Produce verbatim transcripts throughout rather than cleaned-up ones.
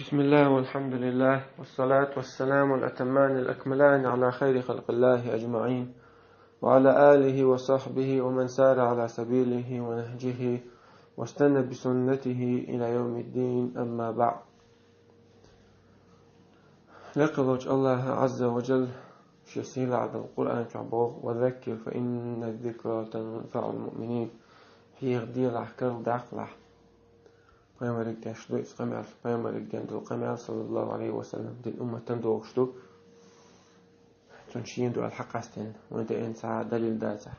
بسم الله والحمد لله والصلاة والسلام الأتمان الأكملان على خير خلق الله أجمعين وعلى آله وصحبه ومن سار على سبيله ونهجه واستنى بسنته إلى يوم الدين، أما بعد. Лекха волчу Аллаха Азза ва Джалла шен сийлахь долу Къуръан чохь боху: «Ва заккир, фа инна зикра танфаул муъминин». Хьехаделахь, карладаккхалахь. Пайхамариг деш ду иза къамел, пайхамариг ден долу къамел, саллаллаху алейхи ва саллям, дин умматан догуш ду. Цунна шена ду аьлла хьакъастина, вайн деана цхьа а далил дацахь.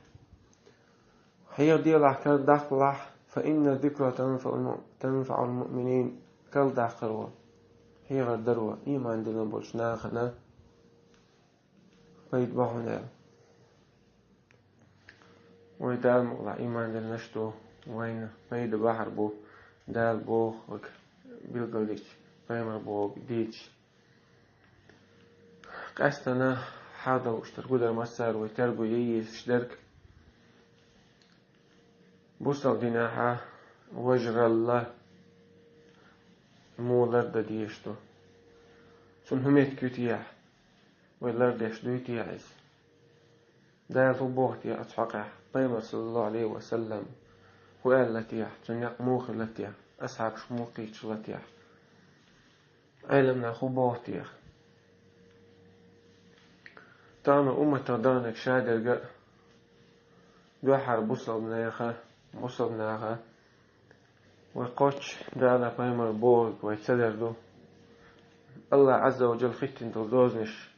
Хьехаделахь, карладаккхалахь, фа инна зикра танфаул му-, танфаул муъминин, карладаккхаро, хьехар даро, ийман диллина болчу нахана пайда бо хьуна аьлла. Вай Дала мукъалахь ийман диллинарш ду, вайна пайда бахьар бу, Дала бохург билгалдича, пайхамар бохург дийцича. Къаьстина хьадалуш дерг гу дара массара вай тергал ян езаш дерг. Бусалба динехь важа гӀалла муха лардан дезаш ду? Цунна хӀун меттиг ю техьа? Вай лардеш дуй техьа иза? Дала хӀун боху техьа оцу хьокъехь? Пайхамар, саллаллаху алейхи ва саллям, хӀун аьлла техьа? Цунна некъ муха хилла техьа? Асхьабаш муха кхийчилла техьа? Ӏеламнаха хӀун боху техьа? Тахана умматах даханарг шадерг а, дуьххьара бусалба нехан, бусалба наха, вай кхоччуш Дала, пайхамар бохург вай ца дар ду. Аллах Азза ва Джалла хӀиттина долу дозанаш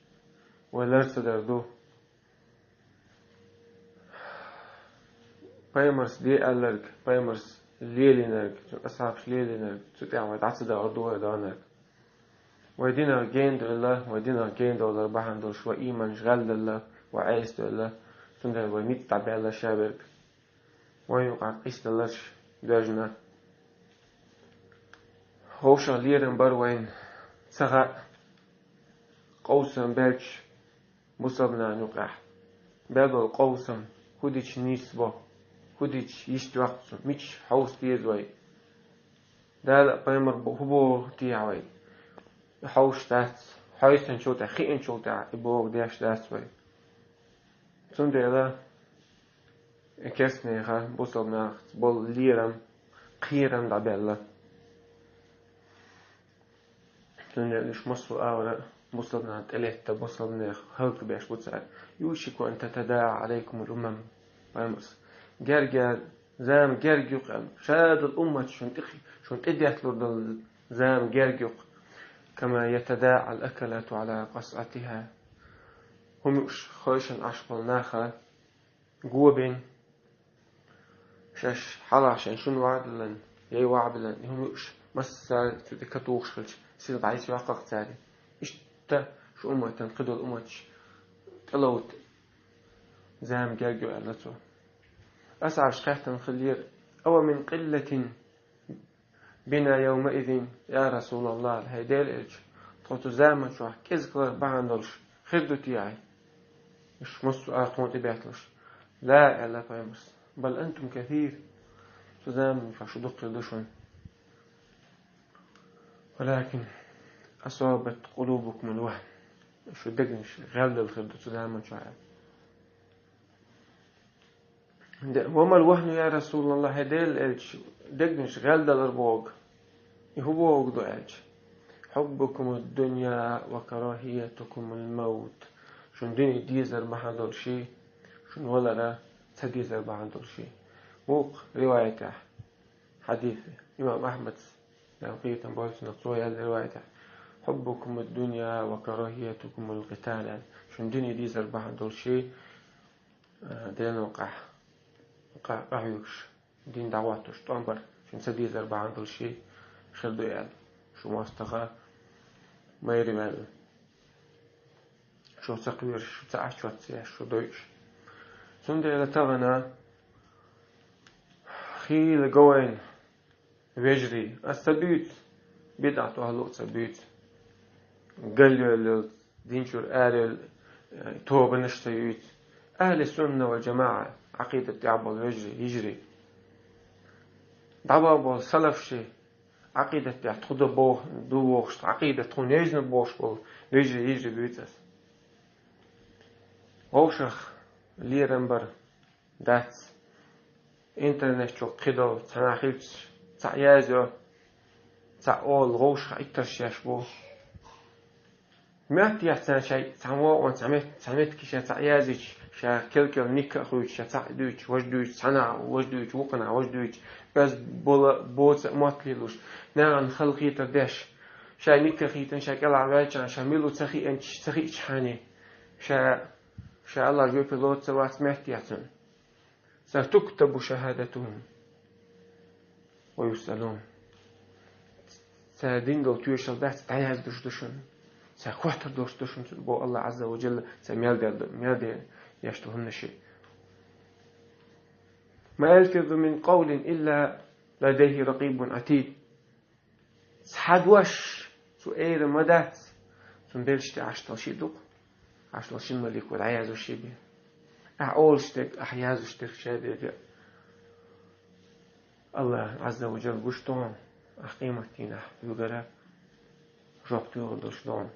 вай лар ца дар ду. Пайхамарс де аьлларг, пайхамарс лелийнарг, цуьнан асхьабаш лелийнарг, цу тӀехь вай дӀа ца дахар ду вай даханарг. Вай динах гена ду аьлла, вай динах гена довлар бахьана долуш вай ийманаш гӀелделла, вай Ӏеса ду аьлла, цундела вай ницкъ дӀабаьлла шаберг. Вайн юкъахь къийсадаларш доьжна. Вовшах лерам бара вайн ца хаьа, къовсам баьлча бусалба нахана юкъахь. Бел долу къовсам, хӀун дича нийса бо, хӀун дича йист йоккху цу, мича хьовса деза вай? Дала а пайхамар бо-, хӀун боху техьа вай? И хьовсуш дац, хьовсанчул тӀаьхьа, хиъначул тӀаьхьа и бохург деш дац вай. Цундела и керстанехан, бусалба нахаца болу лерам, кхерам дӀабаьлла. Цундела уьш массо а агӀора бусалба нах тӀелетта, бусалба нехан хӀаллакбеш бу цара. «Юшику ан татадаӀа Ӏалайкумул умам». Пайхамарс: «Герга, зама герга ю-кх», – аьлла. Шадолу уммат шуна тӀе-, шуна тӀедетталур долу зама герга ю-кх. «Кама ятадаӀал акалату Ӏала къасъатиха». ХӀума юуш хойшина Ӏаш болу наха гобина, шаьш хьалха шайн шуна вахьа а диллина, яй вахьа а биллина, и хӀума юуш массара цу тӀе катухуш хилча, сиха дӀайса йоккху-кх цара. Иштта шу умматан кхидолу умматаш тӀеловта зама герга ю, аьлла цо. Асхьабаш хаьттина хиллера: «Ава мин къиллатин бина явмаизин, я Расулаллах, хӀай Делан элча, тхо цу заман чохь кӀезиг хилар бахьана долуш хир ду те хьайн?» Уьш массо а тхуна тӀе бетталуш. «Ла», – аьлла пайхамарс. «Бал антум касир». Цу заман чохь шу дукха хир ду шуна. «Валакин асабат къулубукумул вахн». Шу дегнаш гӀелдала хир ду цу заман чохь. Де, ва мал вахну, я Расулаллах, хӀай Делан элча, дегнаш гӀелдалар боху? И хӀун бохург ду аьлча? «Хьуббукумуд дунья ва карахиятукумул мавт». Шун дуьне дезар бахьана долуш, шун валара ца дезар бахьана долуш. Вукху риваятехь, хьадис, имам Ахьмад, Дала къинхетам бойла цунах, цо яьлла риваятехь: «Хьуббукумуд дунья ва карахиятукумул къитал», – аьлла. Шун дуьне дезар бахьана долуш, а, Делан къа-, къа-, къахьоьгуш, дин дӀахӀоттош, тӀом бар шуна ца дезар бахьана долуш хир ду аьлла. Шу мостагӀа майра ваьлла. Шу ца кхоьруш, шу ца Ӏаш, чот ца еш, шу дойуш. Цундела тахана хийла го вайна, вежарий, ас ца буьйцу, бидӀат ахӀлу а ца буьйцу, галъяьлла йолу, дин чуьра араяьлла, э, тобанаш ца юьйцу. Ахьли сунна вал жамаӀа Ӏакъидат тӀехь болу вежарий, йижарий, дӀабахана болу салафаш, Ӏакъидат тӀехь тхо ду бох-, ду бохуш, Ӏакъидат тхуна езна бохуш болу вежарий, йижарий буьйцу ас. Вовшах лерам бар дац. Интернет чу кхидолу цхьана хилча, цхьаъ язйо, цхьаъ олу, вовшах иттарш еш бу. Моьтту яц царна шайн цхьа вогӀун, цхьа мет-, цхьа меттиг ша цхьаъ язйича, ша кел-кел никка а хуьйцуш, ша цхьаъ дуьйцуш, важа дуьйцуш, цхьана важа дуьйцуш, вукхана важа дуьйцуш, оьзда бола, боца а мотт лелош, нахана хала хетар деш, ша никка хийтина, ша кӀелхьарваьлча, ша мила ву ца хиъанча, ца хиъча хьаний, ша, ша Аллахьа жоьпе лоцу ца вац моьтту яц царна. Сатуктабу шахадатухум ва юсъалун. Цара дина долу тоьшалла дац, дӀаяздеш ду шуна. Цара хоттур долуш ду шуна, боху Аллахь Азза ва Джалла, цара мел дер ду, мел дер деш долу хӀуманаш. Ма ялфизу мин къавлин илла ладайхи ракъибун атид. Цхьа дош цу эра ма дац, цунна белшаш тӀе Ӏаш долу ши ду-кх, Ӏаш долу шина малико дӀаяздеш ши бен. Ахь олуш дерг, ахь яздеш дерг ша дерг а Аллахь Азза ва Джалла гуш ду хьуна, ахь къематдийнахь хьоьгара жоп туьйхур долуш ду хьуна.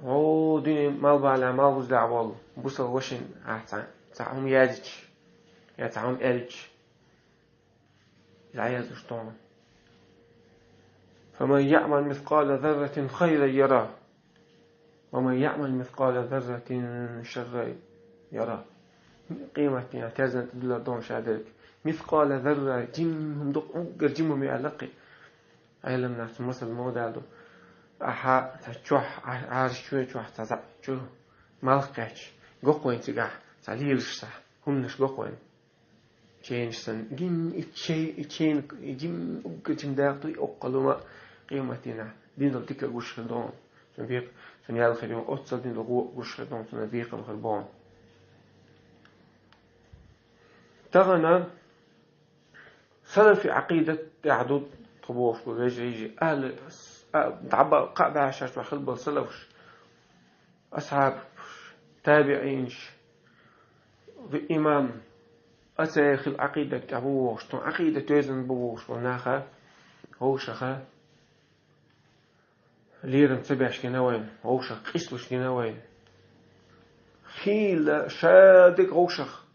О, дуьне мел балехь, мел гӀузлехь волу бусалба вашина ахь цхьа, цхьа хӀума яздича, я цхьа хӀума аьлча, иза яздеш ду хьуна. Фаман яъмал мискъала зарратин хайран яра, ва ман яъмал мискъала зарратин шарран яра. Къематдийнахь терзан тӀе дуьллур ду хьуна ша дерг. Мискъала зарра, жима хӀума ду-кх, уггар жима хӀума ю аьлла кхин. Ӏеламнаха цу масал ма дала ду. Ахьа цхьа чохь, Ӏа-, Ӏараш чоь чохь цхьа зӀа чу малх кхаьчча, го-кх вайна цигахь, цхьа лелаш цхьа хӀуманаш го-кх вайна. Ченаш санна, гин и чей-, и чейна, и жим-, уггар жима дакъа ду и оккхал хӀума, къематдийнахь дина долу дика гуш хир ду хьуна. Цунна бекъ-, цунна ял хир ю, оццал дина долу гӀо гуш хир ду хьуна, цунна бекхам хир бу хьуна. Тахана салафи Ӏакъидат тӀехь ду тхо бохуш бу вежарий, йижарий, ахьли, а, дӀаба-, кхаа бӀешерчохь хилла болу салафаш, асхьабаш, табиӀинаш, имам, а церан хилла Ӏакъидат тӀехь бу бохуш, тхуна Ӏакъидат доьзна бу бохуш болу наха, вовшаха лерам ца беш гина вайна, вовшах къийсалуш гина вайна. Хийла шадерг вовшах,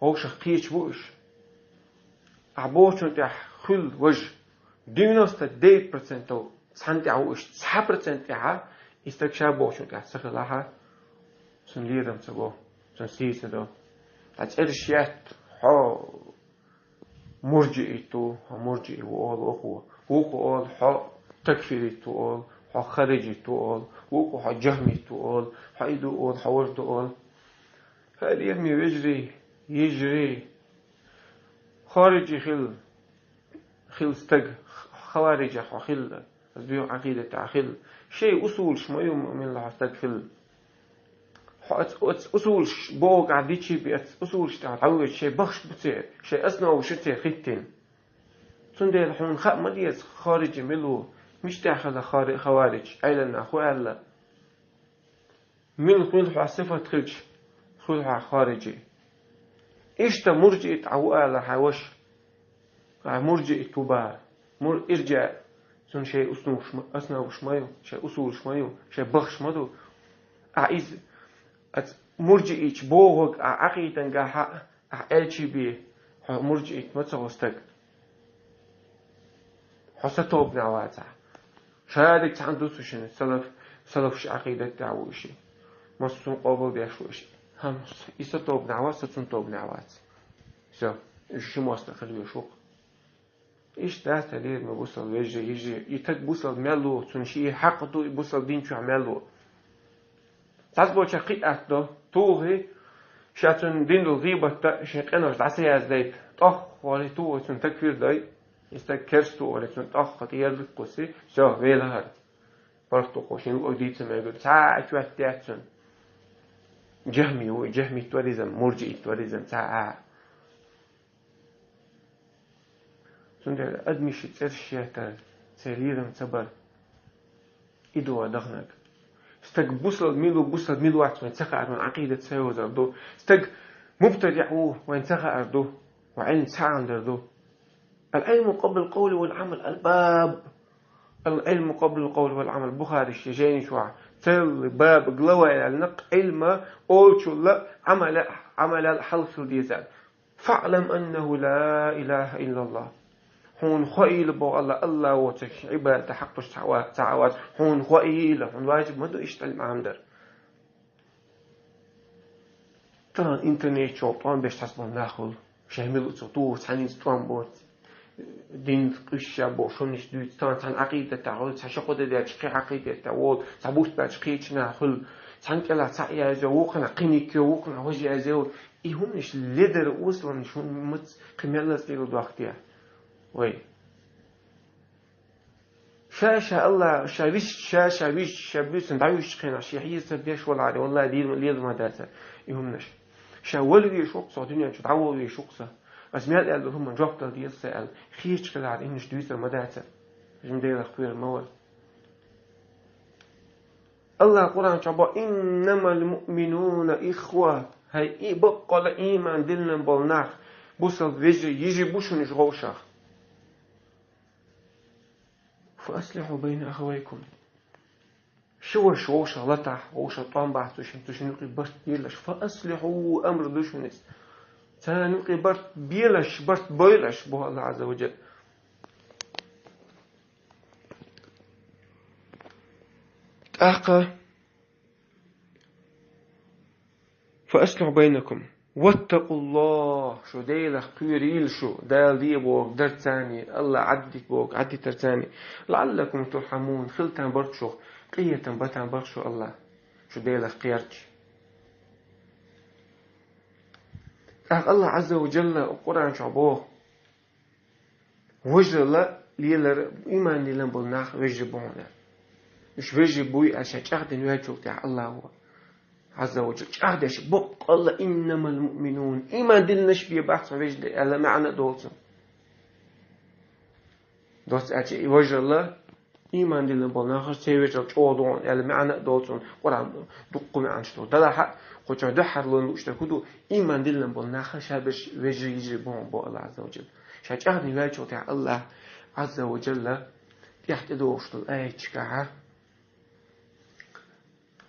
вовшах кхеча бу уьш. Ахь бохучун тӀехь хуьлу важа, девяносто девять процентов цхьанна тӀехь ву уьш, цхьа процент тӀехь, и стаг ша бохучун тӀехь ца хилахь, цунна лерам ца го, цунна сий ца до. Ткъа цӀераш етта, хьо мурджиит ву, хьо мурджиит ву олу вукхо. Вукхо олу, хьо такфирит ву олу, хьо хариджит ву олу, вукхо хьо джахмит ву олу, хьо и ду олу, хьо важа ду олу. ХӀай, лераме вежарий, йижарий, хариджи хила, хила стаг, хавариджех хьо хила, аса дуьйхьа Ӏакъидатехь хила. Шайн усулаш ма ю, муъмин лахьа стаг хила. Хьо оц, оц усулаш бохург ахь дийчий бен, оц усулаш тӀехь дӀавоьдуш, шайн бахаш бу церан, шайн основаш ю церан хӀиттина. Цундела хьуна хаа ма деза, хариджи мила ву, мича тӀехь хила хари-, хаваридж, Ӏеламнаха хӀун аьлла. Мила, мила хьо сифат хилча, хуьлу хьо хариджи. Иштта мурджиит ахь ву алахь хьайн ваша, ахь мурджиит ву бахара. Мур-, ирджаъ, цунна шайн уснувш ма-, основаш ма ю, шайн усулаш ма ю, шайн бахаш ма ду. Ахь иза, аца мурджиитча бохург ахь Ӏакъидангахь а, ахь аьлчий бен, хьо мурджиит ма ца во стаг. Хьо сатобанехь вацахь. Шадерг цхьаьна ду цу шинна, салаф-, салафаш Ӏакъидат тӀехь ву уьш. Массо а къобалдеш ву уьш. ХӀан, и са тобанехь вац, со цунна тобанехь вац. Всё, уьш ши мостагӀ хила веш ву-кх. Иштта дац, лераме бусалба вежарий, йижарий. И стаг бусалба мел ву, цунна шен хьакъ ду и бусалба дин чохь мел ву. Цхьаболчара кхин а атта до, тухий, ша цунна дина долу гӀийбат а, шен къинош дӀа ца яздайта, тӀох валий, тухий, цунна такфир дой, и стаг керста ву олий, цунна тӀох тӀера дуккхуси, всё, велахьара. ПаргӀат ву-кх, шен луъург дийца мегар, цхьа а чот яц цунна. Джахми ву, джахмит варизма, мурджиит варизма, цхьа а. Цундела адамийн ши цӀераш еттар, церан лерам ца бар, и ду вай даханарг. Стаг бусалба мила ву, бусалба мила вац вайна ца хаар, вайн Ӏакъидат ца йозар ду. Стаг мубтадиӀ ву, вайна ца хаар ду, вайн Ӏилма ца Ӏамдар ду. العلم قبل القول والعمل. الباب العلم قبل القول والعمل. Бухарийс жайнаш чу цхьа баб, глава яьлла, Ӏилма олчул Ӏамал, Ӏамал хьалха хила деза. فاعلم أنه لا إله إلا الله. Хьона хоийла, боху АллахӀа, АллахӀ воцург Ӏибадат хьакъ долуш цхьа а ва-, цхьа а вац. Хьона хоийла, хьуна важиб ма ду иштта Ӏилма Ӏамадар. Тахана интернет чохь тӀом беш цхьацца болу нах хуьлу. Шайн мила цу туху цхьаьнца тӀом боцу. Дин къуьйсуш боху шуннаш дуьйцу. Тахана цхьана Ӏакъидатехь хуьлу, цхьа шо-кхо де даьлча кхин Ӏакъидатехь волу, цхьа буьйса баьлча кхечу нах хуьлу. Цхьана кӀелахь цхьаъ язйо, вукхунах кхин йиъ йо, вукхунах важа язйо. И хӀуманаш ледар осаллаш хӀун маца кхин меллаца тӀера дохку те? Вай. Ша-ша АллахӀ, ша вист, ша-ша вист, ша буьйсанна дӀавуьжучу хенахь, шен хьийза ца деш валахьара, валлахӀи, лела, лела ма дацара и хӀуманаш. Ша вала везаш ву-кх со дуьнен чу, дӀавала везаш ву-кх со. Ас мел аьлла хӀуманна жоп дала деза сан аьлла, хеташ хилахьара, и хӀуманаш дуьйцур ма дацара. Жима Делах кхоьрур ма вара. АллахӀа Къуръан чохь боху: إنما المؤمنون إخوة. ХӀай, и баккъалла ийман диллина болу нах, бусалба вежарий, йижарий бу шуна уьш вовшах. فأصلحوا بين أخويكم. Ши ваша вовшах латахь, вовшах тӀом бахьа цу шинна, цу шинна юкъе барт белаш. فأصلحوا, амр ду шуна иза. Царна юкъе барт белаш, барт бойла аша, боху АллахӀа Ӏазза ва Джалла. ТӀаккха فأصلحوا بينكم واتقوا الله. Шу Делах кхоьрийла шу, Дала де бохург дарца, АллахӀа Ӏаддита бохург Ӏаддитарца. لعلكم ترحمون. Хила тарло барт шух, къинхетам бан тарло барт шу АллахӀа, шу Делах кхерча. ТӀаккха АллахӀа Ӏазза ва Джалла Къуръан чохь боху: Вежаралла лелар, ийман диллина болу нах вежарий бу хьуна. Уьш вежарий буй аьлла, ша чӀагӀдина ваьллачул тӀаьхьа АллахӀа Ӏазза ва Джалла чӀагӀдеш, баккъалла, إنما المؤمنون, ийман диллинарш бен бац хьуна вежарий аьлла маьӀна а долу цуьнан. Доцца аьлча, и вежаралла, ийман диллина болу нахаша церан вежаралла чӀогӀа ду хьуна аьлла маьӀна а долу цуьнан, Къуръан дуккха маьӀнаш долу. Делахь а, кху чохь дуьххьара лун лууш дерг хӀун ду, ийман диллина болу нахаша берш вежарий, йижарий бу хьуна боху АллахӀа Ӏазза ва Джалла. Ша чӀагӀдина ваьллачул тӀаьхьа АллахӀа Ӏазза ва Джалла тӀехь тӀедогӀуш долу аяташкахь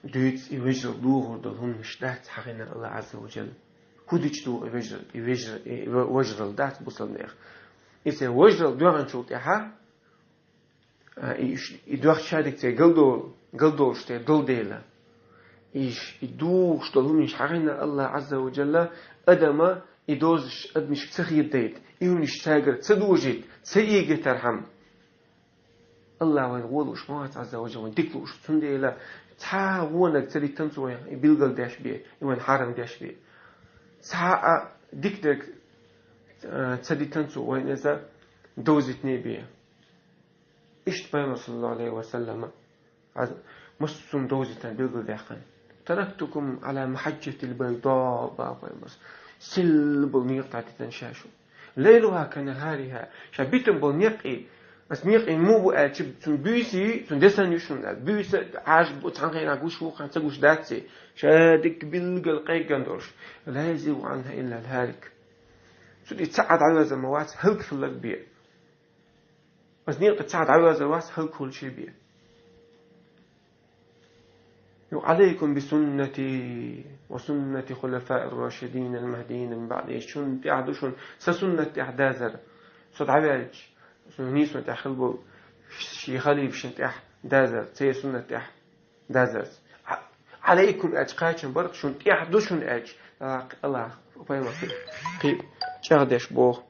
дуьйцу и вежаралла духур долу хӀуманаш дац хьахийна АллахӀа Ӏазза ва Джалла. ХӀун дича ду и вежаралла, и вежаралла, и ве-, вежаралла дац бусалба нехан. И церан вежаралла доьгӀначул тӀаьхьа, а, и, и доьхна шадерг церан галдо-, галдолуш тера долу дела. Иш, и духуш долу хӀуманаш хьахийна АллахӀа Ӏазза ва Джалла, адама и дозуш адамашка ца хедайта, и хӀуманаш цаьргара ца дожийта, ца эгатархьама. АллахӀ вайна гӀо лууш ма вац Ӏазза ва Джалла, вайна дика лууш. Цундела цхьа а вонаг ца дитина цо вайна и билгалдеш бен, и вайна хьарам деш бен. Цхьа а дика дерг, а, ца дитина цо вайна иза довзийтине бен. Иштта Пайхамар, саллаллаху Ӏалайхи ва саллама, Ӏаз-, массо а хӀума довзийтина билгалдаьккхина. تركتكم على المحجة البيضاء, боху Пайхамара. Сел болу некъа тӀехь дитина ша шу. ليلها كنهارها. Ша битина болу некъ и. Ас некъ и муха бу аьлча, цуьнан буьйса, цуьнан десна ю шуна аьлла. Буьйса Ӏаш бу, цхьана хенахь гуш ву, цхьана ца гуш дац и. Ша дика билггал къеггина долуш. لا يزيغ عنها إلا الهالك. Цу тӀе цхьа а дӀавоьрзур ма вац, хӀаллакьхиларг бен. Ас некъа тӀе цхьа а дӀавоьрзур вац, хӀаллакьхуьлуш бен. Ю, عليكم بسنتي وسنة الخلفاء الراشدين المهديين من بعدي. Шуна тӀехь ду шуна сан суннат тӀехь дазар. Со дӀаваьлча, шуна нийсонан тӀехь хила болу шен халифашна тӀехь дазар, церан суннат тӀехь дазар. Ӏа-, عليكم аьлча кхачам бара, шуна тӀехь ду шуна аьлча, АллахӀ, АллахӀ, Пайхамар кхин чӀагӀдеш боху.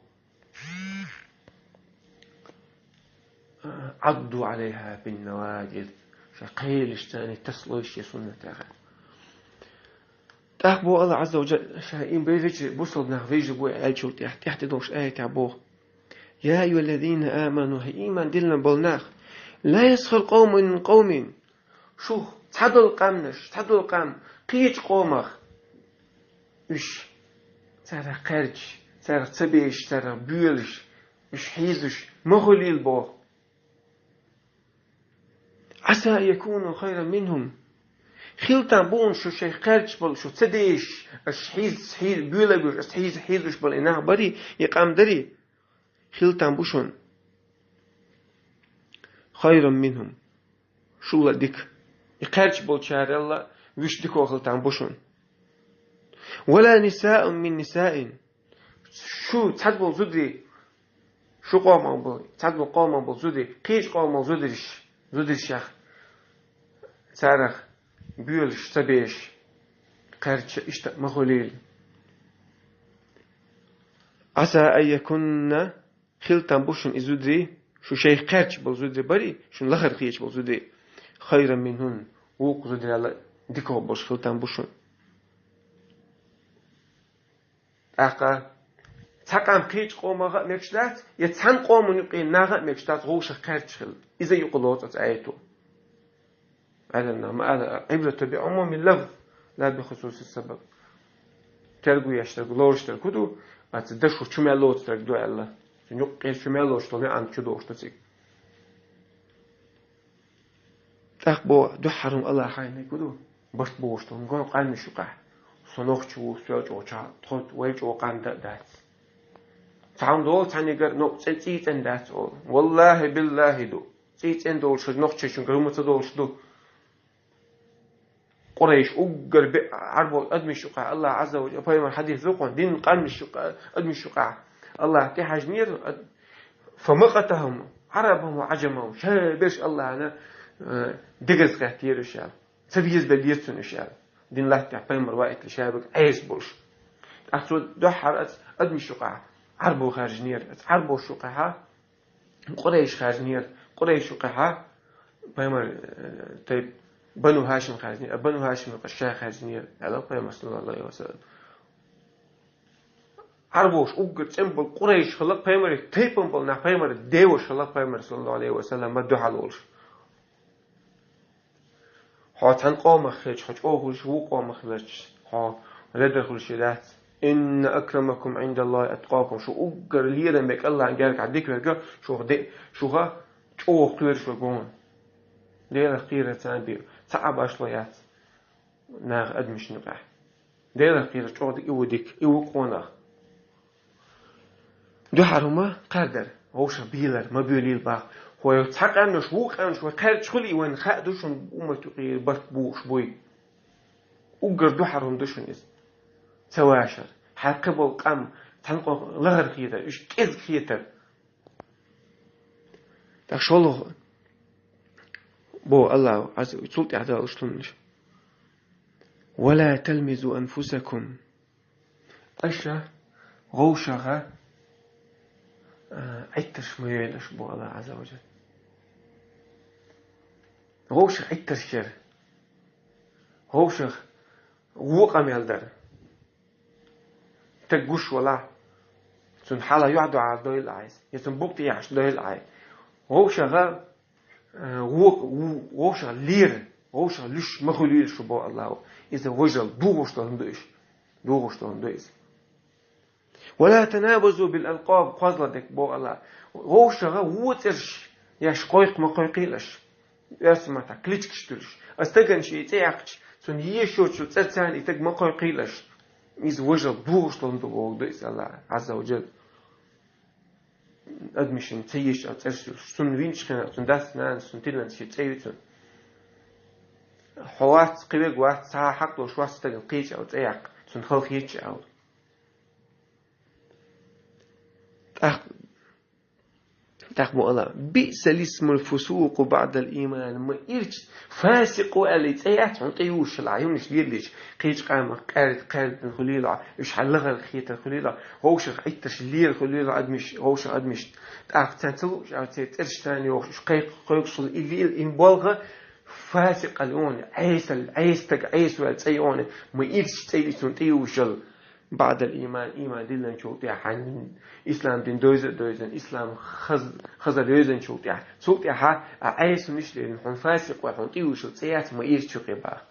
عضوا عليها بالنواجذ. Ша кхелашца таслой шен суннатех. ТӀаккха боху АллахӀа Ӏазза ва Джалла, ша и вежарий, бусалба нах вежарий бу аьллачул тӀехь, тӀехь тӀедогӀуш аятехь боху: يا أيها الذين آمنوا, хӀай ийман диллина болу нах, لا يسخر قوم من قوم. Шух цхьадолу къаьмнаш, цхьадолу къам кхечу къомах. Уьш царах кхаьрдаш, царах ца безаш, царах боьлуш, уьш хьийзаш ма хуьлийла боху. عسى أن يكونوا خيرا منهم. Хила тарло бу шух шайх кхаьрдаш болу, шух ца дезаш, аш хьийза, хьийза, боьлуш, аш хьийза, хьийзаш болу и нах барий, и къам дарий? хила там бу шун. خير منهم. Шул а дика. И кхаьрча болчарел а вуьш дика хила там бу шун. ولا نساء من نساء. Шу цхьацца болу зударий, шу къоман болу, цхьацца болу къоман болу зударий, кхечу къоман болу зударий, зударшех, царах боьлуш ца беш, кхаьрча иштта ма хуьлийла. عسى أن يكن. Хила там бу шун и зударий, шу шайх кхаьрча болу зударий барий, шун лахара кхеча болу зударий. خير منهن. Вукху зударел а дика болуш хила там бу шун. ТӀаккха цхьа къам кхечу къоман а мегаш дац, я цхьана къоман юкъе наха а мегаш дац, вовшах кхаьрча хила. Иза юкъа лоцу оцу аято. Аьлла, ма аьлла, عبرة بعموم اللفظ لا بخصوص السبب. Терго еш дерг, лоруш дерг хӀун ду, аца дашо чу мел лоцу дерг ду аьлла. Цуьнан юкъе чу мел лоцуш долу маьӀна чу дохуш ду цига. ТӀаккха боху дуьххьара хӀума Аллахьа хьайниг хӀун ду? Барт бохуш долу хӀума гон къаьмнаш юкъахь. Со нохча ву, со чӀогӀа ча, тхо вай чӀогӀа къам дан а дац. Цхьа хӀума долу цхьаьнигара, но цӀе-, цӀий цӀена дац олу. Валлахьи, биллахьи ду. ЦӀий цӀена долуш, нохчочуьнгара хӀума ца долуш ду. Къурайш уггар беа Ӏарбо адамаш юкъахь Аллахь Ӏазза ва Жалла, пайхамар хьадис ду кхунна, дин къаьмнаш юкъа-, адамаш юкъахь Аллахь тӀехьажнера, ад-, فمقتهم عربهم وعجمهم, ша берш Аллахьна, э, дегаза гӀеттера уьш аьлла. Ца везабеллера цунна уьш аьлла. Дин латтахь пайхамар ваийтале ша берг Ӏеса болуш. ТӀаккха цо дуьххьара аца адамаш юкъахь Ӏарбо хаьржинера. Аца Ӏарбош юкъахьа Къурайш хаьржинера. Къурайш юкъахьа пайхамар, э, тайп Бану Хашим хаьржинера. Бану Хашим юкъахь ша хаьржинера, аьлла пайхамар, саллаллаху алейхи ва саллям. Ӏарбош уггар цӀена болу Къурайш хилла пайхамаре тайпана болу нах, пайхамар деваш хилла пайхамар, саллаллаху алейхи ва саллям, ма дуьхьал волуш. Хьо цхьана къомах хилча, хьо чӀогӀа хуьлуш, вукху къомах хилча, хьо ледара хуьлуш дац. إن أكرمكم عند الله أتقاكم. Шу уггар лерам бекъ Аллахьан гергахь дика верг, шух де-, шуха чӀогӀа кхоьруш верг ву. Делах кхерар царна бен цхьа а башхало яц наха адамашна юкъахь. Делах кхерар чӀогӀа дика, и ву дика, и ву къонах. Дуьххьара хӀума кхаьрдар, вовшах бийлар, ма боьлийла боху. Хьо цхьа къаьмнаш, вукху къаьмнаш вай кхаьрча хуьлий, вайна хаьа ду шуна уммат юкъе барт бохуш буй. Уггар дуьххьара хӀума ду шуна иза. Ца вашар. Хьайн кхин болу къам цхьана къо лахара хетар, уьш кӀезиг хетар. ТӀаккха шолгӀа боху Аллахьа Ӏазза, цул тӀаьхьа далуш лунаш. ولا تلمزوا أنفسكم. Аша вовшаха, а, Ӏиттарш ма йойла аша, боху Аллахьа Ӏазза ва Жалла. Вовшах Ӏиттарш яра. Вовшах вон къамел дара. Стаг гуш валахь, цунна хьала юьхь-дуьхьал дойла Ӏайса, я цунна букъ тӀехьаш дойла Ӏай. Вовшаха, э, вон, ву-, вовшах лера, вовшах луьш ма хуьлийла шу, боху Аллахьа. Иза важал духуш долун ду иш. Духуш долун ду иза. ولا تنابزوا بالألقاب, кхозлагӀа дерг боху Аллахьа. Вовшаха вон цӀераш еш кхойкху ма кхойкхийла аша. Оьрсийн маттахь кличкаш туьлуш. Аса стагана шен цӀе яьккхича, цунна ешочу цӀерца и стаг ма кхойкхийла аша. Иза важал духуш долун ду боху ду иза Аллахьа Ӏазза ва Жалла. Адамашна ца ешачу цӀераш туьлуш. Цунна винчу хенахь, цунна дас-нанас, цунна тидамца шен цӀе ю цунна. Хьо вац, кхин верг вац, цхьа а хьакъ долуш вац стагана кхечу цӀе яккха, цунна хала хеташ а. ТӀаккха ТӀаккха боху Аллахьа: بئس الاسم الفسوق بعد الإيمان. Ма ирча фасикъ ву аьлла цӀе яц хьуна тӀеюьйшуш, хӀуманаш лелийча, кхечу къамах къаьрта, къаьртина хуьлийла, уьш хьан лахара хетар хуьлийла, вовшах Ӏиттарш лера хуьлийла адамаш, вовшах адамаш. ТӀаккха царна ца лууш а церан цӀераш царна йохуш, уьш кхайкха, кхойкхуш хуьлу, и виъла, и болха фасикъ аьлла йони, Ӏесал, Ӏеса стаг, Ӏеса ву аьлла цӀе йони, ма ирча цӀе ю цунна тӀеюьйшал. بعد الإيمان, ийман диллинчул тӀаьхьа, хьайн ислам дин дойза а дойзина, ислам хаз-, хаза лоьзинчул тӀаьхьа. Цул тӀаьхьа а Ӏесанаш лерина, хьуна фасикъ вай, хьуна тӀеюьйшал цӀе яц, ма ирча юкъе боху.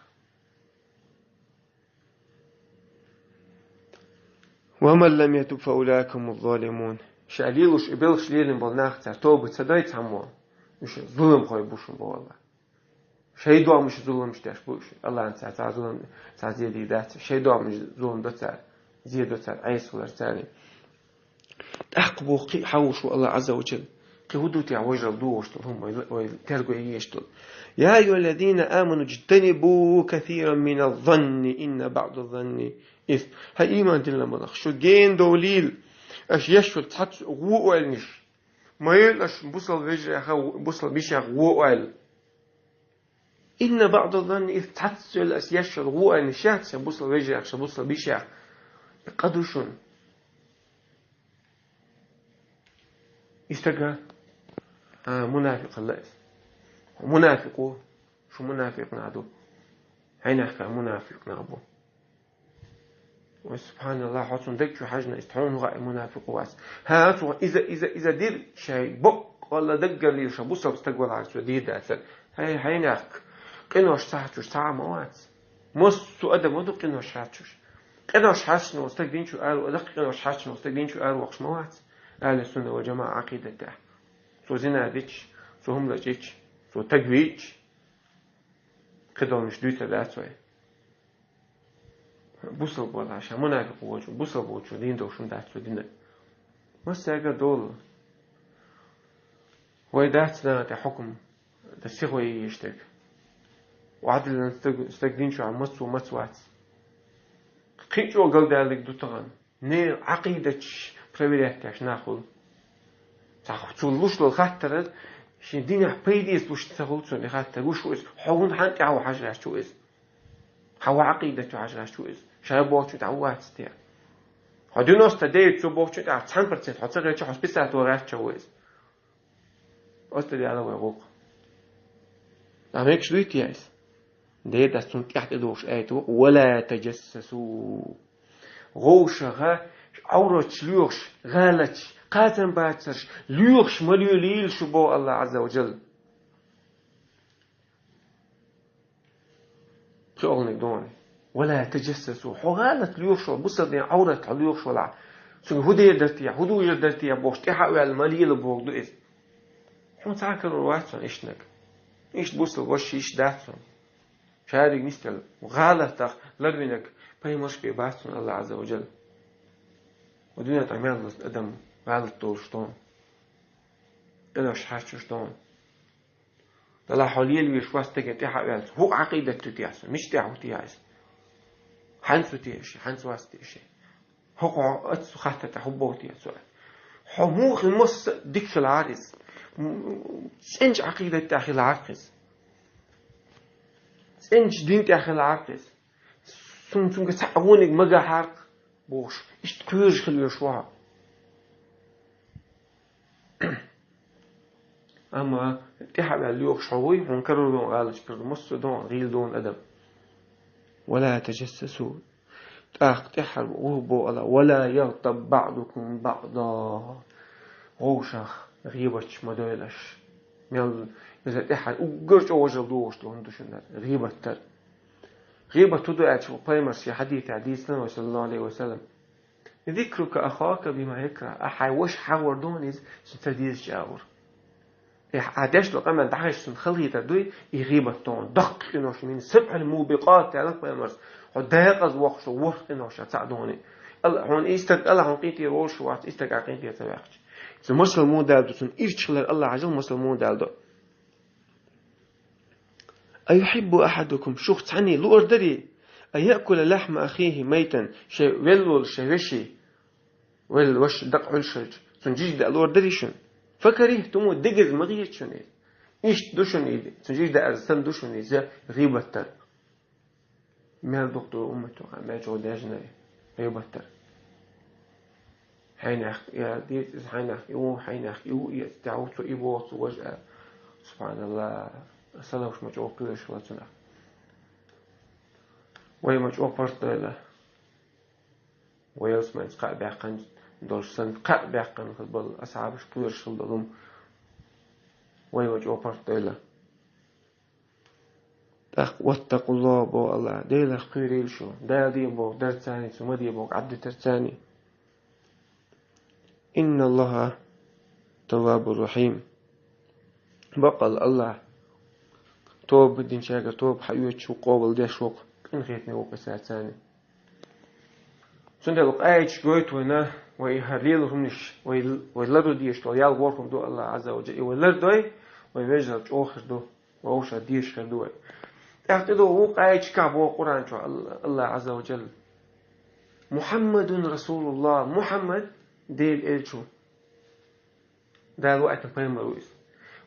ومن لم يتب فأولئك هم الظالمون. Ша лелош и белхаш лелийна болу нах, цара тоба ца дой цхьаммо, уьш зуламхой бу шуна, боху Аллахьа. Шайн догӀмаш зуламаш деш бу уьш. Аллахьна цара цхьа зулам, цхьа зе дийр дац. Шайн догӀмаш зулам до цара, зе до цара, Ӏеса хилар царна. ТӀаккха боху кхин а хьан вуш ву Аллах Азза ва Джалла? Кхин хӀун ду те вай жал догӀуш долу хӀума, вай, вай тергой еш долу? يا أيها الذين آمنوا اجتنبوا كثيرا من الظن إن بعض الظن إثم. ХӀай, ийман диллина болу нах, шу гена довлийла аша еш йолу цхьацца гӀо ойланаш. Ма йойла аша бусалба вежарех, бусалба йишех гӀо ойла. إن بعض الظن إثم. Цхьацца йолу аша еш йолу гӀо ойланаш яц шайн бусалба вежарех, шайн бусалба йишех, къа ду шуна. И стаг, а, мунафикъ хилла иза. Мунафикъ ву, шу мунафикъ нах ду. Хьайнехь кхин мунафикъ нах бу. Вай, субханаллах, хьо цунна даг чу хьаьжна, иза тхьуна хаьа мунафикъ вац. ХӀан, цо иза, иза, иза дира, шайн баккъалла даггара лела ша бусалба стаг валахьара цо дийр дацара. ХӀай, хьайнехь, къинош ца хьачуш цхьа а ма вац. Массо а адам ма ду къинош хьачуш. Къинош хьаьжча волу стаг дин чу ара, даккха къинош хьаьжча волу стаг дин чу ара воккхуш ма вац. Ахьли сунна вал джамаӀа Ӏакъидатехь. Цо зина дича, цо хӀума лачкъийча, цо таг вийча, кхидолуш дуьйцур дац вай. Бусалба валахь, ша мунафикъ воцуш, бусалба воцуш дийна долуш хӀума дац цо динарг. Массаьрга долу. Вай дац нагӀа тӀе хьукум, дан сихо йийш дерг. Ваьдаллан стаг, стаг дин чохь мац ву, мац вац. Кхин а чӀогӀа галдаьллиг ду тахана. Не Ӏакъидаташ проверять деш нах хуьлу. Цхьа цо луш долу хаттар, шен динехь пайдеца луш ца хуьлу цунна и хаттар. Луш ву иза, хьо хӀунда хьан тӀаьхьа ву хьажа гӀерташ ву иза? Хьан ву Ӏакъидат ву хьажа гӀерташ ву иза? Ша бохучу тӀаьхьа ву вац те? Хьо девяносто девять цо бохучу тӀаьхьа цхьана процент хьо ца гӀерташ, хьо списать ву гӀерташ ву иза? Оцу тӀе вай гӀуллакх. Ткъа мегаш дуй те иза? Дера дац, цунна тӀаьхьа тӀедогӀуш аят ву: «Ва ла таджассасу». ГӀовшаха, Ӏавраташ лоьхуш, гӀалаташ, кхачам бацарш лоьхуш ма лелийла шу, боху Аллах Азза ва Джалла. Психологниг дона. «Ва ла таджассасу». Хьо гӀалат лоьхуш вала, бусалба ден Ӏаврат хьо лоьхуш вала, цуьнга хӀун дер дара те, хӀун дужур дара те бохуш, тӀаьхьа а ваьлла ма лела боху ду иза. Хьуна цхьа а карор вац хьуна иштанаг. Иштта бусалба ваша иштта дац хьуна. Шадерг нисделла, гӀалатах ларвинарг пайхамарш бен бац хьуна Аллах Азза ва Джалла. Ва дуьнен тӀехь мел адам гӀалат долуш ду хьуна. Къинош хьаьрчош ду хьуна. Делахь хьо лелавеш вац стеган тӀаьхьа а ваьлла. ХӀун Ӏакъидат ду те хьуна? Мича тӀехь ву те иза? Хьанца ву те ше? Хьанца вац те ше? ХӀокху хьо оцу хаттар тӀехь хӀун боху те цо? Хьо муха масса а дика хилахьара иза. М, цӀеначу Ӏакъидат тӀехь хилахьара иза. ЦӀеначу дин тӀехь хилахьара иза. Цунна цуьнга цхьаъ вониг ма гахьара бохуш, иштта кхоьруш хила веш ву хьо. Амма тӀаьхьа а ваьлла лоьхуш хьо вуй, хьуна карор дон гӀалаташ карор, массо а дон гӀийла дон адам. «Ва ла таджассасу». ТӀаккха тӀаьххьара гӀо боху Аллах: «Ва ла ягътаб баъдукум баъда». ГӀовшах гӀийбаташ ма дойла аша. Мел иза тӀаьххьара уггар чӀогӀа жал догӀуш долу хӀума ду шуна гӀийбат дар. ГӀийбат хӀун ду аьлча, ву пайхамарс шен хьадисехь дийцина вай, саллаллаху алейхи ва саллям: «Зикрука ахака бима якрах». Ахьа хьайн ваша хьахор ду хьуна иза, шуна ца дезачу агӀор. Ахьа деш долу къамел дӀахезча цунна халахетар дуй, и гӀийбат ду хьуна. Даккхий къинош, мин сабъил мубикъат, аьлла пайхамарс. Хьо декъаза воккхуш долу ворхӀ къиношах цхьаъ ду хьуна. Алла, хьуна и стаг, Алла хьуна къинтӀера волуш вац, и стаг ахь къинтӀера ца ваьккхича. Цу масал мун дала ду цунна, ирча хилар Аллах Ӏазза ва Джалла масал мун дала ду. «Аюхьиббу ахьадукум», шух цхьанний луъар дарий, «ан яъкула лахьма ахихи майтан», шайн велла волу шайн вешин, велла ваша дакъа Ӏуьллуш хилча, цунна жижиг даа луъар дарий шуна? «Факарихтуму», дегаза ма хета шуна иза. Иштта ду шуна иза, цунна жижиг даар санна ду шуна иза гӀийбат дар. Мел дукха долу умматехь мел чӀогӀа даьржинарг гӀийбат дар. Хьайнах я дийца иза, хьайнах и ву, хьайнах и ву, и тӀаьхьа ву цо, и боху цо, важа а. Субханаллах. Саламаш ма чӀогӀа кхоьруш вац цунах. Вай ма чӀогӀа паргӀатдойла. Вай ялсаманца кхаъ баьккхина долуш санна, кхаъ баьккхина хила болу асхьабаш кхоьруш хила долу хӀума. Вай ма чӀогӀа паргӀатдойла. ТӀаккха «ваттакъуллах», боху Аллах, Делах кхоьрийла шу, Дала де боху дарца а, цо ма де боху Ӏадда тарца а. «Инналлаха таввабур рахим». Баккъалла Аллах тоба динчаьрга тоба хьаоьцуш ву, къобал деш ву, къинхетаме ву кхин царца а. Цундела къаьсташ гойту вайна, Вай хӀара лела хӀуманаш, вай, вай ларду дезаш дола ял ворхӀ хӀума ду Аллах Ӏазза ва Джалла. И вай лардой, вай вежарал чӀоагӀа хир ду, вай вовшах дезаш хир ду вай. ТӀаккха тӀедогӀу вукху аяташкахь боху Къуръан чохь Алла-, Аллах Ӏазза ва Джалла: «Мухьаммадун расулуллах», Мухьаммад Делан элча ву. Дала ваийтина пайхамар ву иза.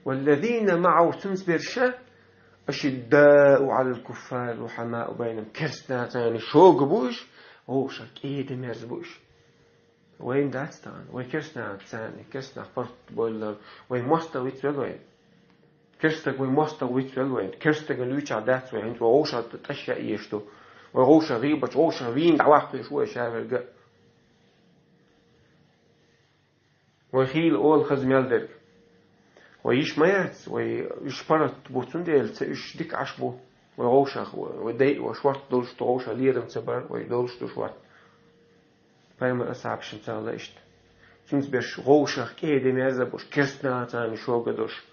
«Валлазина маӀаху», цуьнца берш, «ашиддау Ӏалал куффари рухьамау байнахум». Керстанашца шога бу уьш, вовшах кӀеда-мерза бу уьш. Вайна дац тахана, вай керстанашца, керстанашца паргӀат бовлар, вай мостагӀа вицвелла вай. Керстаг вай мостагӀа вицвелла вай. Керстагана луьйча дац вай, хӀинца вай вовшах тӀаш яа езаш ду. Вай вовшах гӀийбачу, вовшах вийна дӀаваккхийша вай ша верг а. Вай хийла олу хаза мел дерг. Вай йиш ма яц, вай уьш паргӀат бу, цундела ца уьш дика Ӏаш бу. Вай вовшах, вай дай а, вай шорта долуш ду, вовшах лерам ца бар, вай долуш ду шорта. Пайхамар асхьабашна ца хилла иштта. Цуьнца берш вовшах кӀеда-мерза болуш, керстанашца шога долуш.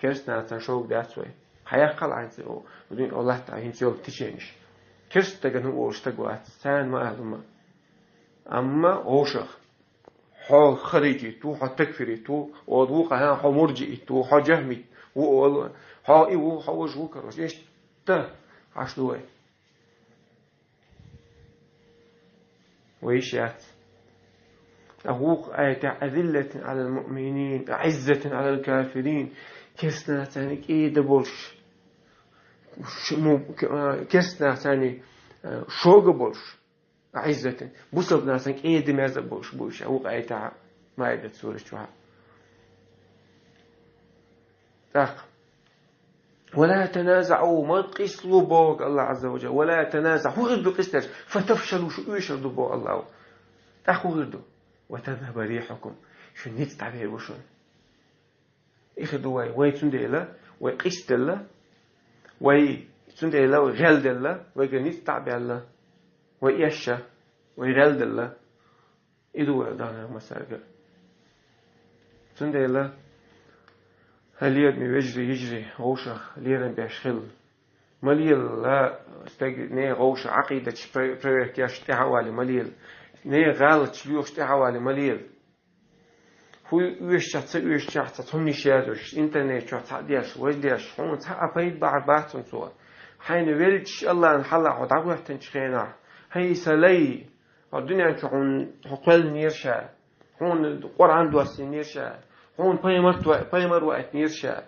Керстанашца шога дац вай. Хьаяккхал хьайца, о, дуьйна о латта хьайца йолу теченеш. Керстагана хӀун олуш стаг вац, царна ма ала хӀума. Амма вовшах. Хьо харижит ву, хьо такфирит ву, ола вукху хьан хьо муржиит ву, хьо жахмит ву, ола, хьо и ву, хьо важа ву, короче, иштта Ӏаш ду вай. Вай йиш яц. ТӀаккха вукху аятехь: «Азиллатин Ӏалал муъминин, Ӏиззатин Ӏалал кафирин». Керстанашца кӀеда болуш, ш-, ну, к-, а, керстанашца, а, шога болуш. Ӏиззатин. Бусалбанашца кӀеда-мерза болуш бу уьш, вукху аятехь, Маидат сурат чохь. ТӀаккха: «Ва ла таназаӀу», ма къийсалу боху Аллах Ӏазза ва Джалла. «Ва ла таназаӀу», хӀун хир ду къийсадеш? «Фатафшалу», шу оьшур ду боху Аллах. ТӀаккха хӀун хир ду? «Ва тазхаба рихьукум», шун ницкъ дӀавер ву шуна. И хир ду вай, вай цундела, вай къийсаделла, вай цундела, вай гӀелделла, вайгара ницкъ дӀа а баьлла, вай эшша, вай гӀелделла. И ду вай дахана массаьрга. Цундела, хӀай лераме вежарий, йижарий, вовшах лерам беш хила. Ма лела стаг нехан вовшах Ӏакъидаташ про-, проверка еш тӀаьхьа а валий ма лела. Нехан гӀалаташ лоьхуш тӀаьхьа а валий ма лела. ХӀун оьшучохь, ца оьшучохь, цхьа цхьаннаш язъеш, интернет чохь цхьаъ деш, важа деш, хьуна цхьа а пайда бахьар бац хьуна цо. Хьайна веллачу Аллахьан хьалха хьо дӀахӀоьттинчу хенахь, хӀай сан лай, хьо дуьнен чу хьуна хьо кхоьллинера ша, хьуна Къуръан доссийнера ша, хьуна пайхамар-, пайхамар ваийтинера ша,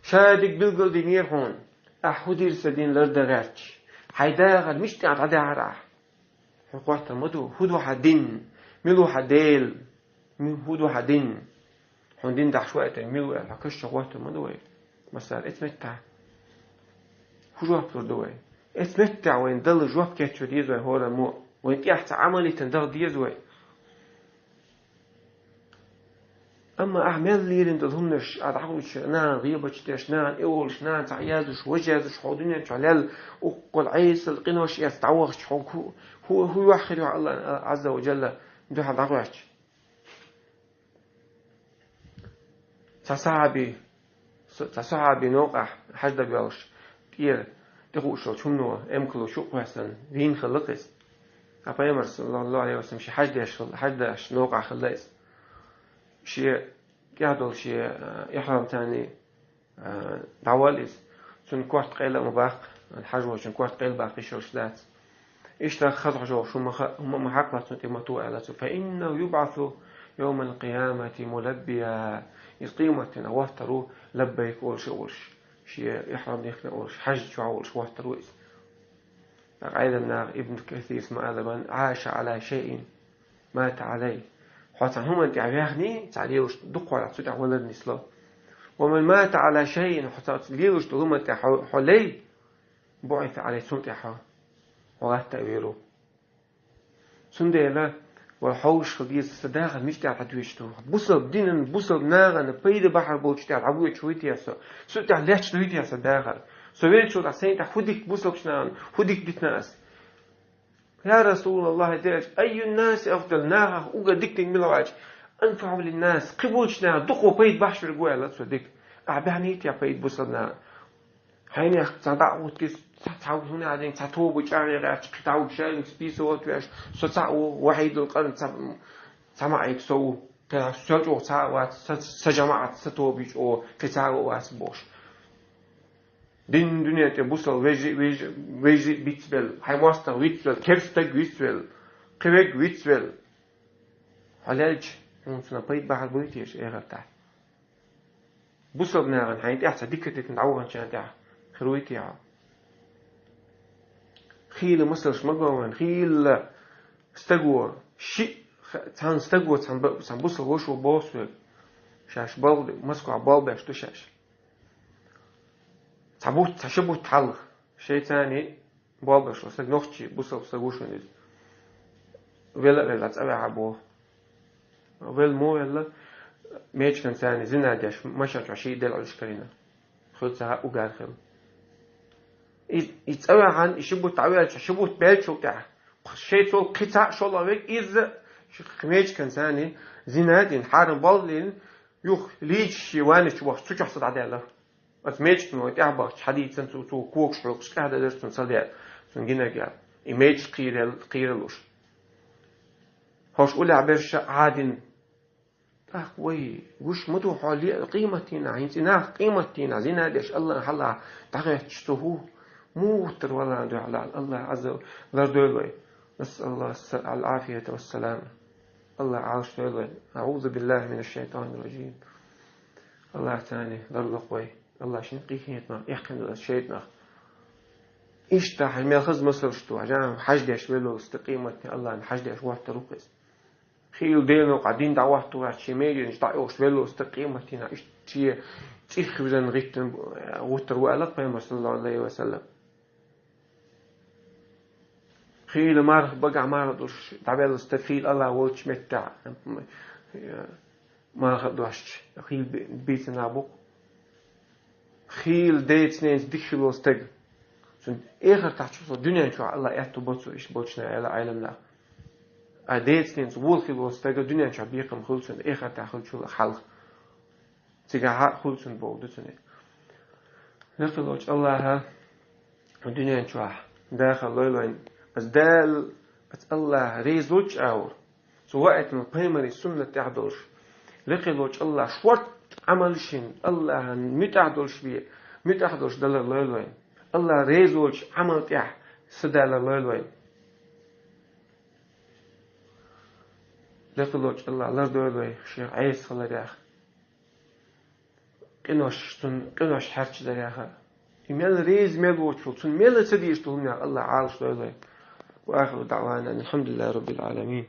ша дика билгалдинера хьуна, ахь хӀун дийр сан дин лардан гӀерташ, хьайн дахар мича тӀехь дӀадаьхьара ахь? Хьуна хоттур ма ду, хӀун ду хьан дин, мила ву хьан Дела, ми-, хӀун ду хьан дин? Хьуна дин дахьаш ваийтина мила ву аьлла, хьан каш чу хоттур ма ду вай. Масала, эцу меттехь хӀун жоп лур ду вай? Эцу меттехь вайна Далла жоп кечъян деза вай хӀораммо, вайна тӀехь цхьа Ӏамал йитина даха деза вай. Амма ахь мел лелийна долу хӀуманаш, ахь дӀахуьйцуш, нахана гӀийбаташ деш, нахана и олуш, нахана цхьаъ яздеш, важа яздеш, хьо дуьнен чохь лелла, уккхул Ӏесалла къинош эцна дӀавахча, хьо хӀу-, хӀу-, хӀун йохьур ю хьан Аллахьан, Ӏазза ва Джалла, дуьхьал дӀахоьхьча? Цхьа сахьаби, цхьа сахьаби новкъахь хьаьж дан боьлхуш, тӀера тӀехуъуш йолчу хӀумано, эмкало чу а кхоьссина, вийна хилла-кх иза. Ткъа Пайхамар, саллаллаху Ӏалайхи ва саллам, шен хьаьж деш хилла, хьаьж деш новкъахь хилла иза. Шен тӀехь долу шен, а, ихьрам царний, а, дӀаволла иза. Цуьнан корта къайла а ма баккха, хьаьж волчун корта къайла баккха йиш йолуш дац. Иштта хаза хьожа волуш хӀума ма ха-, хӀума ма хьакхалахь цунна тӀе ма тоха аьлла цо. «Фа иннаху юбӀасу йовмал къиямати мулаббия». Иза къематдийнахь хӀоттор ву лаббайк олуш а волуш, шен ихьрам дихкина а волуш, хьаьж чохь а волуш хӀоттор ву иза. ТӀаккха Ӏеламнаха, Ибн Касирс ма-аллара: «Ман Ӏаша Ӏала шайин мата Ӏалайхи». Хьо цхьана хӀуманна тӀехь ваьхний, цхьа лелаш дукха хьо цу тӀехь валар нисло. «Ва ман мата Ӏала шайин», хьо цхьа лелаш долу хӀуманна тӀехь хьо, хьо лей, «буӀиса Ӏалайхи», цунна тӀехь хьо, хьо латта а вер ву. Цундела вай хьовсуш хила деза, сан дахар мича тӀехь дӀадоьдуш ду? Бусалба динан, бусалба нахана пайда бахьар болчу тӀехь дӀабоьдуш вуй те со? Цу тӀехь лаьтташ дуй те сан дахар? Со веллачул тӀехь сайна тӀехь хӀун дика бусалбачу нахана, хӀун дика дитина ас? «Я Расулаллах», аьлча, «аййун-наси афдал», нахах уггар дика динарг мила ву аьлча, «анфаӀухум лин-нас», кхиболчу нахана дукха пайда бахьаш верг ву аьлла цо дика. Ахь баьхний те пайда бусалба нахана? Хьенех цхьа дӀа а гӀуттуьйтуш, цхьа, цхьа хӀун а дина, цхьа тоба чӀагӀъян гӀерташ, кхин цхьа ву шайниг списывать веш, со цхьаъ ву, Вахьидул Къарн цхьа, Цхьа маӀа со ву, кхин со чӀогӀа цхьа а вац, са, са жамаӀат, са тоба чӀогӀа кхин цхьа а вац бохуш. Дин дуьнен тӀе бусал вежи, вежи, вежи бицвелла, хьайн мостагӀ вицвелла, керста стаг вицвелла, кхин вег вицвелла. Хьо лелча, хьуна цунах пайда бахьар буй теша эхартахь? Бусалба нахана хьайна тӀехь цхьа дика дитина дӀаваханчарна тӀехь хир вуй те хьо? Хийла масалш ма го вайн, хийла стаго шиъ, цхьана стаго цхьана ба-, цхьана бусалба вашас боху соьга. Шаьш болх бе-, Москвахь болх беш ду шаьш. Цхьа бутт, цхьа ши бутт хьалха. Шайца цхьаьна болх беш ву стаг, нохчи, бусалба стаг ву шуна иза. Вела а велла, цӀа ваьхьа боху. Велла мо велла, мечиган царна зина деш, машен чохь шиъ делла Ӏуьллуш карийна. Хуьлу ца хаьа уггар хилла. И, и цӀа ваьхьана, и ши бутт дӀавелча, ши бутт беллачул тӀаьхьа, шайцул кхин цхьа а шолгӀа вег изза, мечиган царна зина дина, хьарам болх дина, юха лийча шен ванна чу бахча, цу чохь са дӀадаьлла. Оцу мечиган вай тӀаьхьа бахча, хьадийцина цо, цо когаш хьоькхуш, къаьхьа дан дара цунна ца дер, цунна гинарг ял. И мечиг кхийрал-, кхийралуш. ХӀорш уллехь берш а Ӏадина. ТӀаккха вай, гуш ма ду хьо ле-, къематдийнахь, хӀинца и нах къематдийнахь зина деш, Аллахьан хьалха дӀагӀетташ цу хӀу? Муха гуттар валлахьан дуьхьал Аллахь Ӏазза лардойла вай. نسأل الله العافية والسلامة. Аллахь Ӏалашдойла вай. أعوذ بالله من الشيطان الرجيم. Аллахь царна ларло вай. Аллахь шина къинхетамах эккхина долу шайтӀанах. Иштта хьажа мел хаза масалш ду, хьажа хьаждеш веллалц стаг къематдийнахь Аллахьна хьаждеш гӀоттар ву-кх иза. Хийла Делан новкъахь дин дӀахӀотто вац, шен меженаш дӀаоьхуш веллалц стаг къематдийнахь иштта шен цӀих вирзина гӀиттина гӀуттар ву аьлла-кх Пайхамар, саллаллаху Ӏалайхи ва саллам. Хийла марха багахь марха долуш дӀавелла стаг хийла Аллахь волчу меттехь, марха а дошчу, хийла би-, бийцина нах бу-кх. Хийла деца-ненаца дика хилла стаг. Цуьнан эхартахь чу со дуьнен чохь Аллахь аьтту бо цо иштта болчу нах аьлла Ӏеламнаха. А деца-ненаца вола хилла стага дуьнен чохь бекхам хуьлу цуьнан, эхартахь хуьлучул хьалха. Цигахь а хуьлу цуьнан боху ду цуьнан. Лекхалочу Аллахьа дуьнен чохь дахар лойла вайн. Аса Дала, аса Аллахь реза волчу агӀор. Цу ваийтинал пайхамарийн суннат тӀехь долуш. Лекхалочу Аллахь шорта Ӏамал шина, Аллахьан муьтӀахь долуш бе, муьтӀахь долуш далар лойла вайн. Аллахь реза волчу Ӏамал тӀехь са далар лойла вайн. Лекхалочу Аллахь лардойла вай, шех Ӏеса хиларехь. Къинош, цунна къинош хьаьрча дарехь. И мел реза мел воцург, цунна мел ца дезаш долу хӀуманех Аллахь Ӏалашдойла вай. وآخر دعوانا أن الحمد لله رب العالمين.